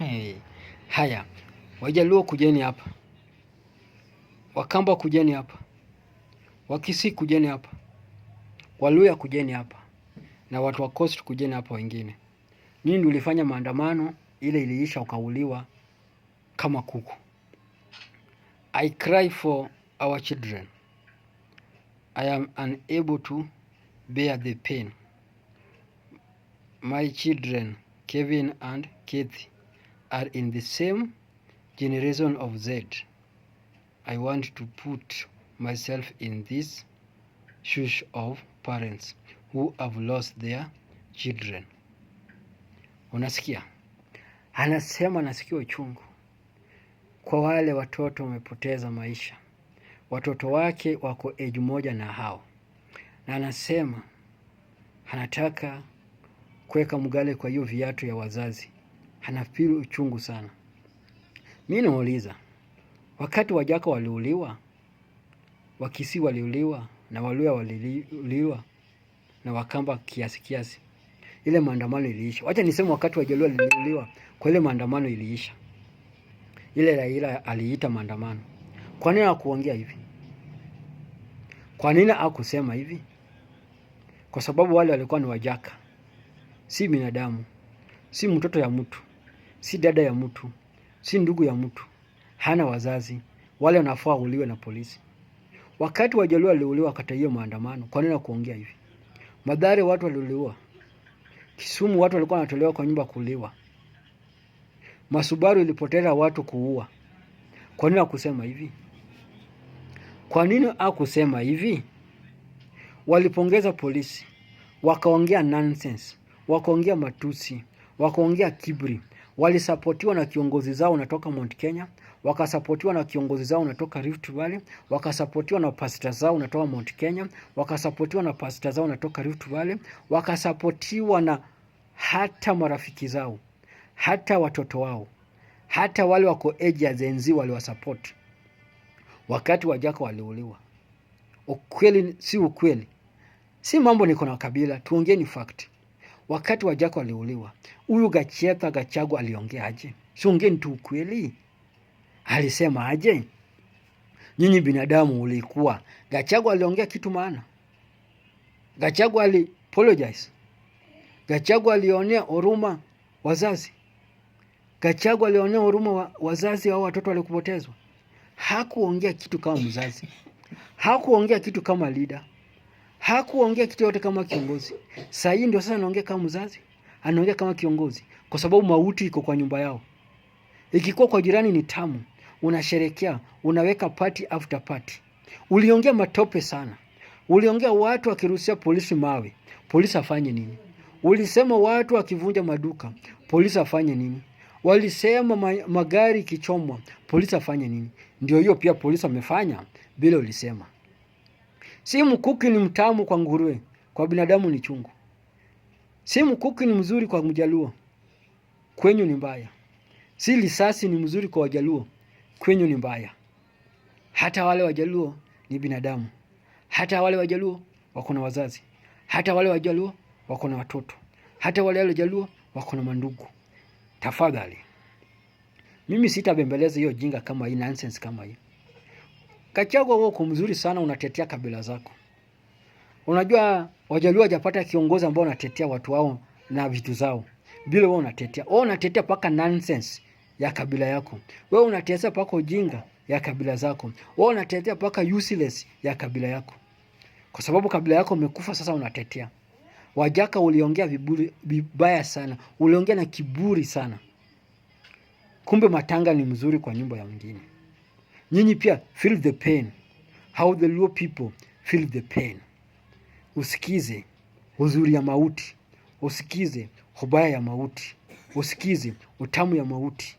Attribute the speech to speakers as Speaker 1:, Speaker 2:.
Speaker 1: Hey. Haya, Wajaluo kujeni hapa, Wakamba kujeni hapa, Wakisii kujeni hapa, Waluya kujeni hapa, na watu wa Coast kujeni hapa wengine. Nini ndio ulifanya maandamano ile iliisha ukauliwa kama kuku. I cry for our children. I am unable to bear the pain. My children, Kevin and Kathy, are in the same generation of Z. I want to put myself in this shoes of parents who have lost their children. Unasikia? Anasema anasikia uchungu kwa wale watoto wamepoteza maisha. Watoto wake wako age moja na hao, na anasema anataka kuweka mgale kwa hiyo viatu ya wazazi. Anafeel uchungu sana. Mi nauliza, wakati Wajaka waliuliwa, Wakisii waliuliwa na Waluya waliuliwa na Wakamba kiasi kiasi, ile maandamano iliisha. Wacha niseme wakati Wajaluo waliuliwa, kwa ile maandamano iliisha. Ile Raila aliita maandamano. Kwa nini hakuongea hivi? Kwa nini hakusema hivi? Kwa sababu wale walikuwa ni Wajaka, si binadamu, si mtoto ya mtu, si dada ya mtu, si ndugu ya mtu, hana wazazi. Wale wanafaa wauliwe na polisi. Wakati Wajaluo waliuliwa wakati hiyo maandamano, kwa nini hakuongea hivi? Mathare watu waliuliwa, Kisumu watu walikuwa wanatolewa kwa nyumba kuuliwa, Masubaru ilipoteza watu kuua. Kwa nini hakusema hivi? Kwa nini hakusema hivi? Walipongeza polisi, wakaongea nonsense, wakaongea matusi, wakaongea kiburi. Walisapotiwa na kiongozi zao natoka Mount Kenya, wakasapotiwa na kiongozi zao natoka Rift Valley, wakasapotiwa na pasta zao natoka Mount Kenya, wakasapotiwa na pasta zao natoka Rift Valley, wakasapotiwa na hata marafiki zao, hata watoto wao, hata wale wako age ya Gen Z waliwasupport wakati Wajaka waliuliwa. Ukweli si ukweli? Si mambo niko na kabila, tuongeni fact. Wakati Wajaka waliuliwa, huyu Gachetha Gachagua aliongea aje? Si ongeni tu ukweli. Alisema aje? Nyinyi binadamu ulikuwa. Gachagua aliongea kitu maana. Gachagua ali apologize. Gachagua alionea huruma wazazi. Gachagua alionea huruma wazazi au watoto walikupotezwa. Hakuongea kitu kama mzazi. Hakuongea kitu kama leader. Hakuongea kitu yote kama kiongozi. Sasa hii ndio sasa anaongea kama mzazi, anaongea kama kiongozi kwa sababu mauti iko kwa nyumba yao. Ikikuwa kwa jirani ni tamu, unasherekea, unaweka party after party. Uliongea matope sana. Uliongea watu wakirushia polisi mawe, polisi afanye nini? Ulisema watu wakivunja maduka, polisi afanye nini? Walisema magari ikichomwa, polisi afanye nini? Ndio hiyo pia polisi wamefanya vile ulisema. Si mkuki ni mtamu kwa nguruwe, kwa binadamu ni chungu. Si mkuki ni mzuri kwa Mjaluo, kwenyu ni mbaya. Si risasi ni mzuri kwa Wajaluo, kwenyu ni mbaya. Hata wale Wajaluo ni binadamu. Hata wale Wajaluo wako na wazazi. Hata wale Wajaluo wako na watoto. Hata wale Wajaluo wako na mandugu. Tafadhali, mimi sitabembeleza hiyo jinga kama hii, nonsense kama hii. Gachagua, wewe uko mzuri sana, unatetea kabila zako. Unajua Wajaluo hajapata kiongozi ambao unatetea watu wao na vitu zao. Bila wewe unatetea. Wewe unatetea paka nonsense ya kabila yako. Wewe unatetea paka ujinga ya kabila zako. Wewe unatetea paka useless ya kabila yako. Kwa sababu kabila yako imekufa, sasa unatetea. Wajaka uliongea viburi vibaya sana. Uliongea na kiburi sana. Kumbe matanga ni mzuri kwa nyumba ya mwingine. Nyinyi pia feel the pain. How the Luo people feel the pain. Usikize uzuri ya mauti, usikize ubaya ya mauti, usikize utamu ya mauti.